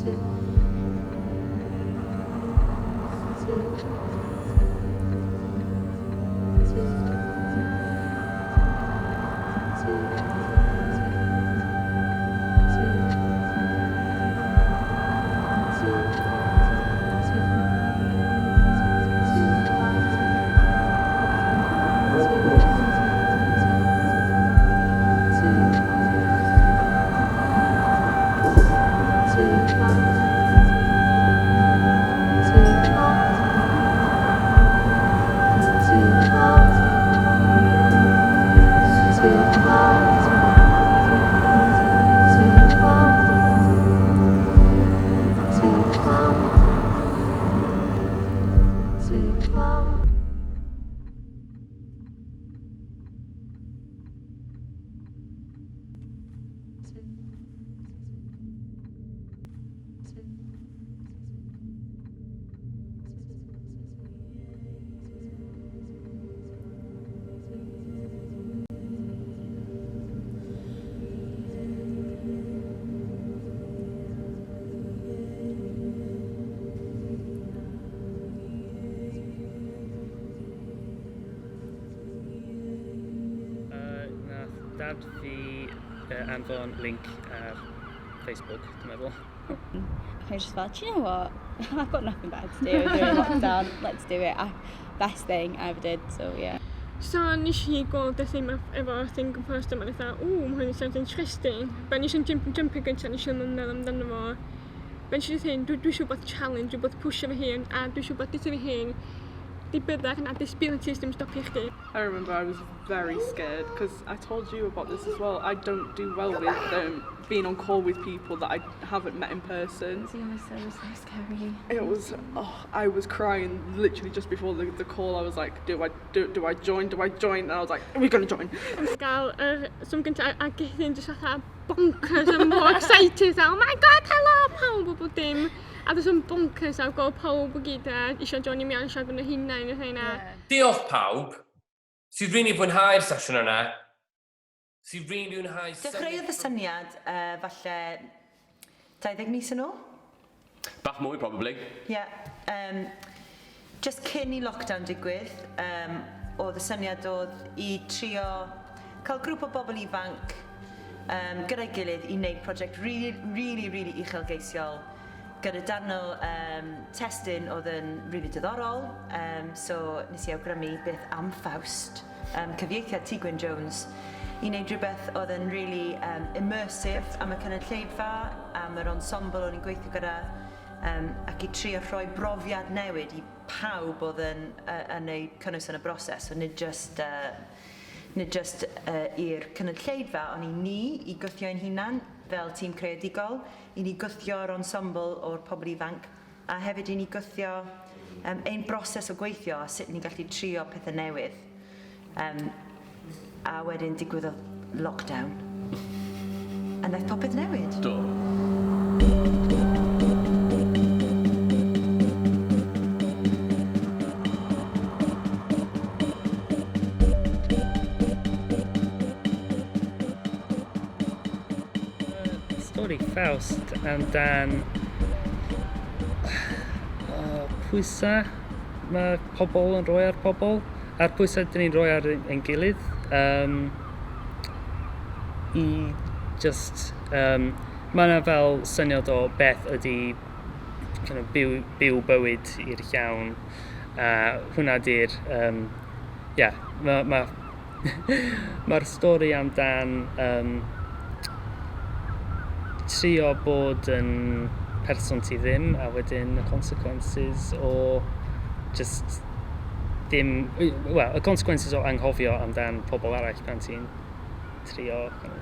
two, two, two, two, two, two, two, two, two, two, two, two, two, two, Uh, nath dad fi anfon link ar Facebook, dwi'n meddwl. I just felt, do you know what? I've got nothing better to do during lockdown. Let's do it. Best thing I ever did, so yeah. So nes i gweld y thing efo thing post yma, fatha, ww, mae hwn yn sound interesting. But nes i'n jumpio gyntaf, nes i'n meddwl amdano fo. But nes i dweud, dwi eisiau bod challenge, dwi bod pwysio fy hun, a dwi eisiau bod dweud fy hun, di byddach na disabilities ddim stopio chdi. I remember I was very scared because I told you about this as well. I don't do well with being on call with people that I haven't met in person. Zoom was so, so scary. It was, oh, I was crying literally just before the call. I was like, do I join? Do I join? And I was like, are we going to join? Gael yr Zoom gyntaf a Gethin just fatha bonkers and more excited. Oh my god, hello, pawb o bob dim. A there's some bonkers a gweld pawb o gyd a isio join i mewn, isio gwneud hunain a hynna. Diolch pawb sydd rili fwynhau'r sesiwn yna. Sydd rili fwynhau... Dechreuodd y syniad falle 20 mis yn ôl? Bach mwy, probably. Ie. Yeah, just cyn i lockdown digwydd, oedd y syniad oedd i trio cael grŵp o bobl ifanc gyda'i gilydd i wneud prosiect really, really, really uchelgeisiol gyda darn o testun oedd yn really diddorol. So nes i awgrymu beth am Faust, cyfieithiad T Gwyn Jones, i wneud rhywbeth oedd yn really immersive am y cynulleidfa, am yr ensemble o'n i'n gweithio gyda, ac i trio rhoi brofiad newid i pawb oedd yn ei cynnwys yn y broses. So nid just i'r cynulleidfa, ond i ni i gwthio ein hunan fel tîm creadigol, i ni gwthio'r ensemble o'r pobl ifanc, a hefyd i ni gwthio ein broses o gweithio a sut ni'n gallu trio pethau newydd. A wedyn digwyddodd lockdown. A wnaeth popeth newid. Do. Stori Faust amdan pwysau mae pobl yn rhoi ar pobl, a'r pwysau dyn ni'n rhoi ar ein gilydd. I just... Mae yna fel syniad o beth ydy kind of byw bywyd i'r llawn. A hwnna di'r... yeah, mae'r stori amdan trio bod yn person ti ddim, a wedyn y consequences o just ddim... Well, y consequences o anghofio amdan pobl arall pan ti'n trio kind of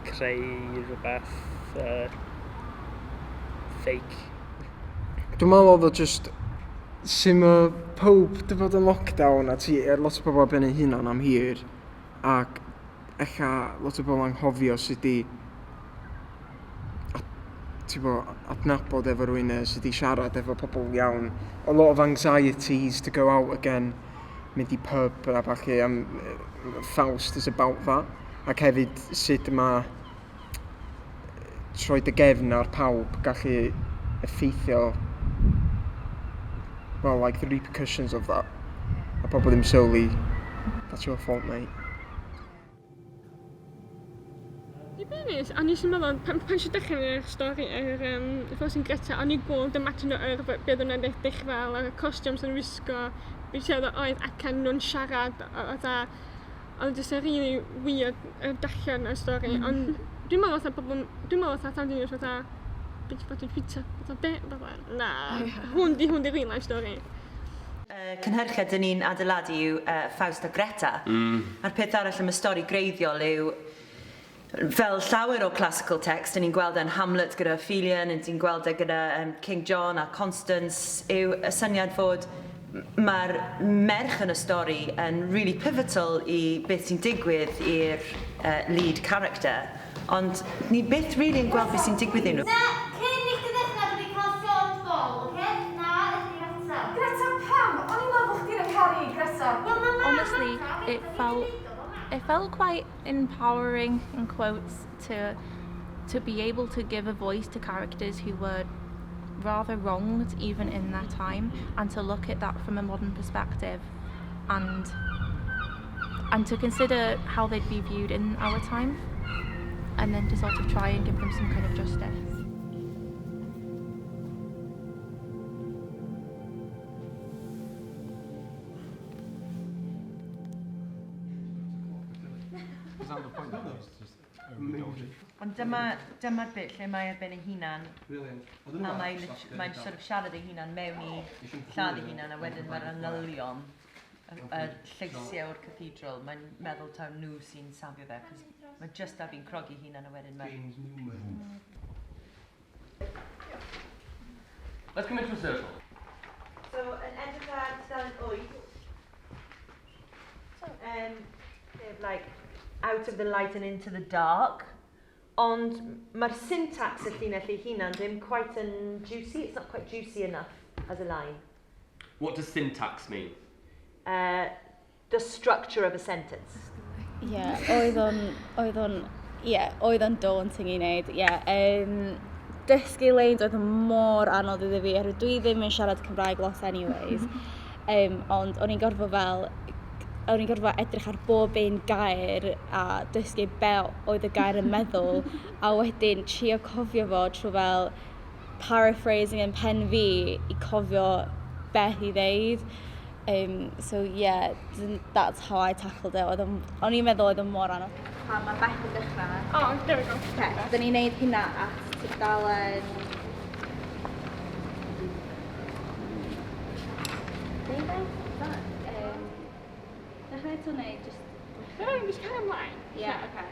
creu rhywbeth fake. Dwi'n meddwl oedd o just sy'n mae pawb 'di bod yn lockdown a ti lot o bobl ar ben eu hunan am hir, ac ella lot o bobl anghofio sut i adnabod efo rhywun neu sut i siarad efo pobl iawn. A lot of anxieties to go out again, mynd i pub a falle, Faust is about that. Ac hefyd sut mae troi dy gefn ar pawb gallu effeithio, well, like the repercussions of that. A pobl ddim sylwi, that's your fault, mate. I be honest, o'n i jyst yn meddwl, pan, pan eisiau dechrau yr stori, yr um, Faust and Greta, o'n i'n gweld imagine yr beth o'n edrych fel, y costumes yn wisgo, beth oedd oedd acen nhw'n siarad, oedd a, oedd jyst yn really weird darllen y stori, ond dwi'n meddwl fatha pobl, dwi'n meddwl fatha tan dwi'n fatha, beth bod yn pizza, fatha be, fatha, na, hwn di, hwn di real life story. Y cynhyrchiad dyn ni'n adeiladu yw Faust a Greta. A'r peth arall am y stori greiddiol yw, fel llawer o classical text, dyn ni'n gweld e'n Hamlet gyda Ophelia, neu dyn ni'n gweld e gyda um, King John a Constance, yw y syniad fod mae'r merch yn y stori yn really pivotal i beth sy'n digwydd i'r lead character, ond ni byth really yn gweld beth sy'n digwydd i nhw. Na, cyn i chdi ddechrau dwi 'di cael llond bol, oce? Na ydi'r ateb. Greta, pam? O'n i'n meddwl bod chdi'n y caru Greta. Wel ma' mam Honestly, adra, it felt it felt quite empowering in quotes to to be able to give a voice to characters who were rather wronged even in their time and to look at that from a modern perspective and and to consider how they'd be viewed in our time and then to sort of try and give them some kind of justice. Ond dyma, dyma'r bit lle mae ar ben ei hunan. A mae'n mae sort of siarad ei hunan mewn i lladd ei hunan, a wedyn mae'r angylion, y, y lleisiau o'r cathedral, mae'n meddwl taw nhw sy'n safio fe, cos mae just ar fi'n crogi hunan a wedyn mae... James Newman. Let's come into a circle. So, yn edrych ar tudalen 8, sef like, out of the light and into the dark, ond mae'r syntax y llinell ei hunan ddim quite yn juicy, it's not quite juicy enough as a line. What does syntax mean? The structure of a sentence. Ie, yeah, oedd o'n, oedd o'n, ie, yeah, oedd o'n daunting i wneud, ie. Yeah. Dysgu lines oedd yn mor anodd iddo fi, oherwydd dwi ddim yn siarad Cymraeg lot anyways. Ond o'n i'n gorfod fel, o'n i'n gorfod edrych ar bob un gair a dysgu be oedd y gair yn meddwl, a wedyn trio cofio fo trwy fel paraphrasing yn pen fi i cofio beth i ddeud. So yeah, that's how I tackled it. Oedd o'n i'n meddwl oedd o'n mor anodd. Pa mae Beth yn dechrau. Oh, there we go. Okay, dyn ni'n neud hynna at tudalen 12? Dechrau eto neu just... No, just carry ymlaen. Yeah, okay.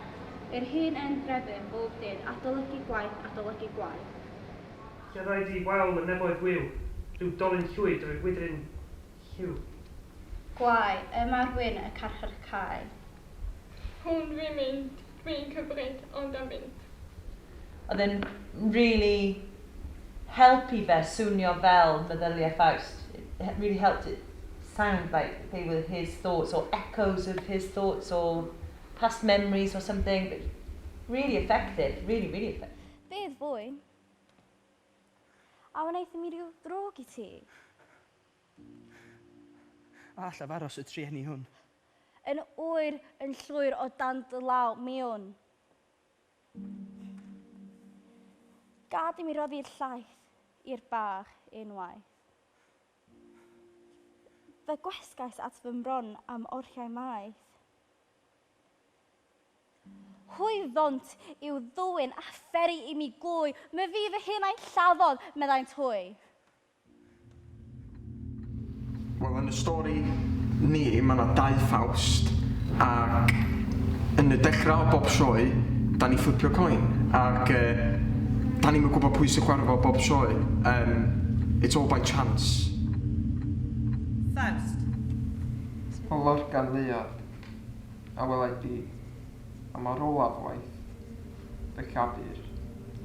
Yr hen en drefn bob dydd, adolygu gwaith, adolygu gwaith. Lle rhaid i wael y nefoedd wiw, rhyw dolyn llwyd drwy wydryn lliw. Gwae, yma'r wyn y carchar cae. Hwn dwi'n mynd, dwi'n cyfrif, ond am fynd. Oedd e'n really helpu fe swnio fel meddyliau Faust. It really helped it sound like they were his thoughts or echoes of his thoughts or past memories or something. But really effective, really, really effective. Bydd fwy. A wnaeth mi ryw ddrwg i ti? A allaf aros y trueni hwn. Yn oer yn llwyr o dan dy law mewn. Gad i mi roddi'r llaeth i'r bach unwaith. Fe gwesgais at fy mron am oriau maith. Hwy ddont i'w ddwyn a pheri i mi glwy, my fi fy hun a'i lladdodd, meddai'n hwy. Wel, yn y stori ni, mae yna dau Faust, ac yn y dechrau o bob sioe, da ni fflipio coin, ac da ni'n gwybod pwy sy'n chwarae fo bob sioe. It's all by chance. Faust. O lorgan leuad, a welai di, a mae'r olaf waith, fy llafur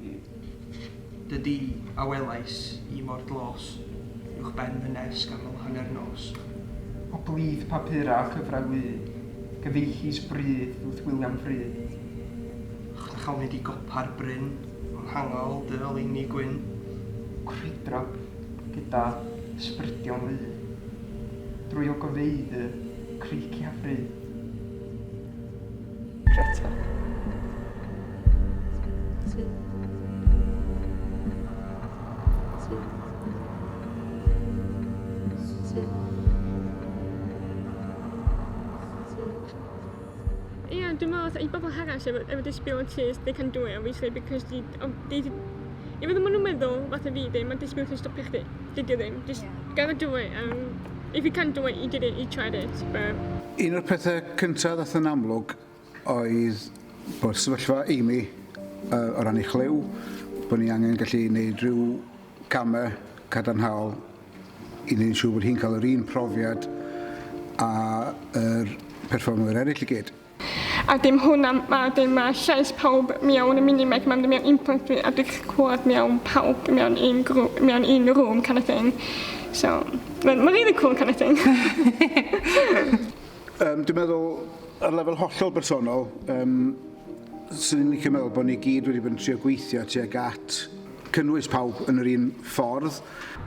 i. Dydy a welais i mor dlos, uwch ben fy nesg aml hanner nos. O blith papura a chyfrau lu, gyfeillus bryd wrth William Fry. Och, na chawn i di gopa'r bryn, ond Hangol dy oleuni gwyn. Crwydro gyda sbrydion lu. Drwy ogofeydd y creigiau fry. Greta. Ie, dwi'n meddwl fatha i bobl arall efo, efo disabilities, they can do it obviously because they, oh, they, even though maen nhw'n meddwl fatha fi ddim, mae disability stopio chdi. Dydy o ddim. Just gotta do it. And if you can't do it, you did it, you tried it. But Un o'r pethau cyntaf ddath yn amlwg oedd bod sefyllfa Amy o ran ei chlyw, bod ni angen gallu gwneud rhyw camau cadarnhaol i wneud yn siŵr bod hi'n cael yr un profiad a yr perfformwyr eraill i gyd. A dim hwnna, ma, dim ma llais pawb mewn y mini mic, mae'n mewn implant dwi, a dwi'n clywed mewn pawb mewn un grŵp, mewn un room kind of thing. So, mae'n ma really cool kind of thing. Dwi'n meddwl, ar lefel hollol bersonol, swn i'n licio meddwl bod ni gyd wedi bod yn trio gweithio tuag at cynnwys pawb yn yr un ffordd.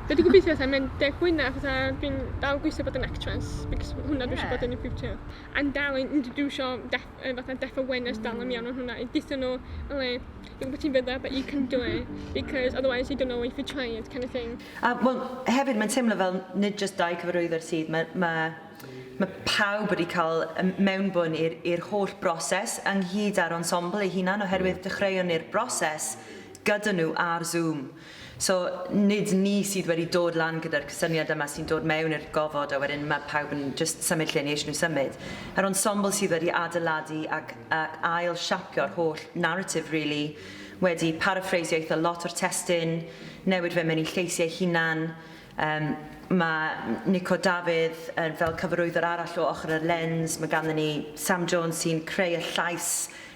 Dwi wedi gobeithio fatha mewn 10 mlynedd fatha dwi'n dal gweithio bod yn actress because hwnna dwi eisiau bod yn y future. A'n dal yn introducio deaf, fatha deaf awareness dal yn iawn o'n hwnna. I deutha nhw, like, dwi'n gwybod ti'n fydda, but you can do it because otherwise you don't know if you try it kind of thing. A wel, hefyd mae'n teimlo fel nid just dau cyfarwyddwr sydd, mae pawb wedi cael mewnbwn i'r holl broses ynghyd â'r ensemble ei hunan oherwydd dechreuon ni'r broses gyda nhw ar Zoom. So nid ni sydd wedi dod lan gyda'r cysyniad yma sy'n dod mewn i'r gofod a wedyn mae pawb yn just symud lle ni eisiau nhw symud. Yr ensemble sydd wedi adeiladu ac ail siapio'r holl narrative really, wedi paraphrasio eitha lot o'r testun, newid fe mewn i lleisiau hunan. Mae Nico Dafydd fel cyfarwyddwr arall o ochr y lens, mae ganddyn ni Sam Jones sy'n creu y llais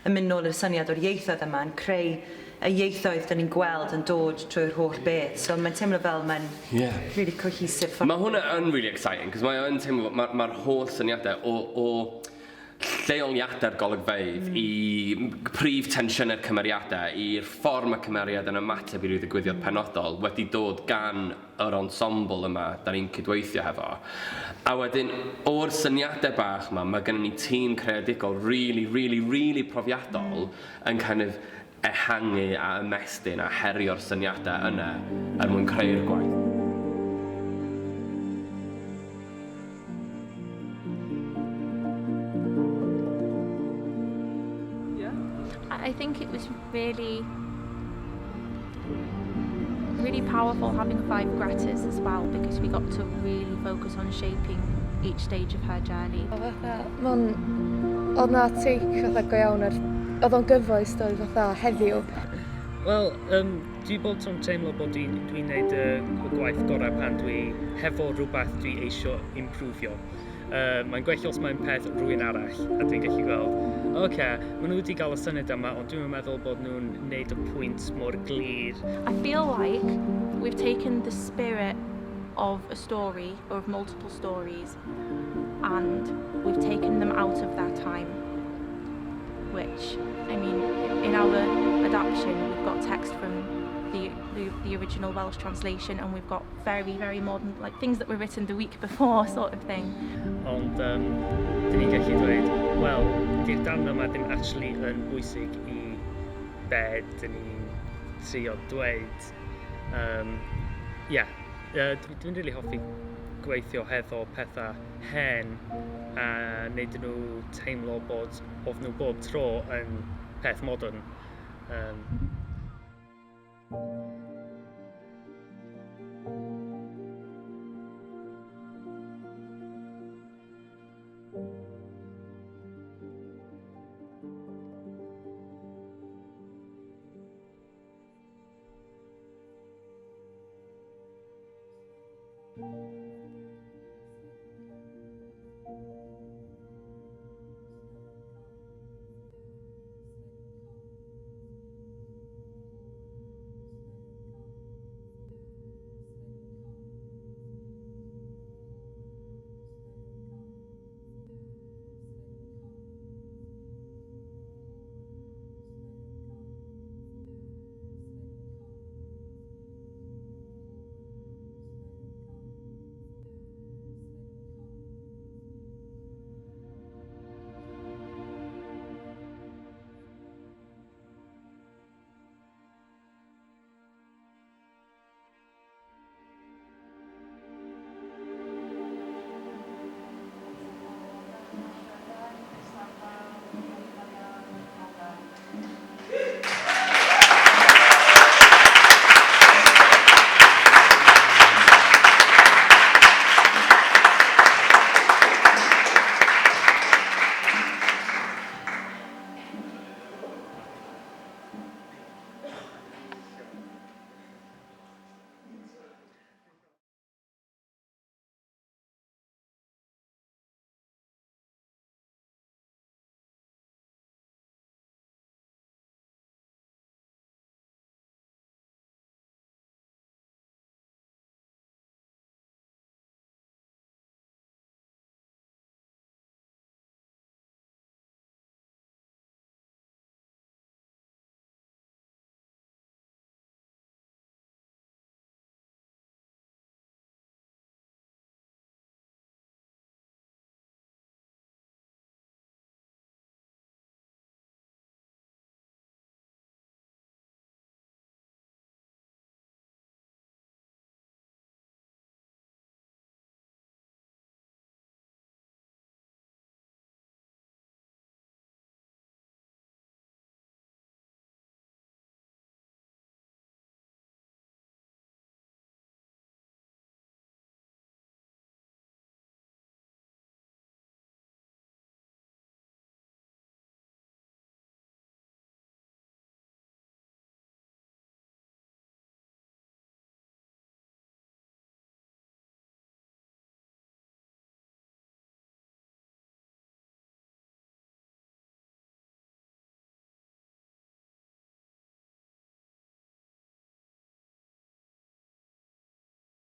yn mynd nôl i'r syniad o'r ieithoedd yma, yn creu y ieithoedd dyn ni'n gweld yn dod trwy'r holl beth. So mae'n teimlo fel mae'n really cohesive ffordd. Mae hwnna yn really exciting, cos mae yn teimlo, mae'r holl syniadau o lleoliadau'r golygfeydd i prif tensiynau'r cymeriadau, i'r ffordd mae cymeriad yn ymateb i ryw ddigwyddiad penodol wedi dod gan yr ensemble yma da ni'n cydweithio hefo. A wedyn, o'r syniadau bach yma, mae gennym ni tîm creadigol really, really, really profiadol yn kind of ehangu a ymestyn a herio'r syniadau yna er mwyn creu'r gwaith. I think it was really, really powerful having five Gretas as well because we got to really focus on shaping each stage of her journey. O fatha, ma'n, oedd na take fatha go iawn ar, oedd o'n gyfoes doedd fatha heddiw. Wel, dwi bob tro'n teimlo bod dwi'n dwi neud y gwaith gorau pan dwi hefo rhywbeth dwi eisiau improfio. Mae'n gwell os mae'n peth rhywun arall a dwi'n gallu gweld, oce, okay, maen nhw wedi gael y syniad yma, ond dwi'n meddwl bod nhw'n neud y pwynt mor glir. I feel like we've taken the spirit of a story or of multiple stories and we've taken them out of their time, which, I mean, in our adaptation we've got text from the original Welsh translation and we've got very, very modern, like things that were written the week before sort of thing. Ond dyn ni'n gallu dweud, wel, di'r darn yma ddim actually yn bwysig i be dyn ni'n trio dweud. Yeah, dwi'n really hoffi gweithio hefo pethau hen a wneud nhw teimlo bod oedd nhw bob tro yn peth modern.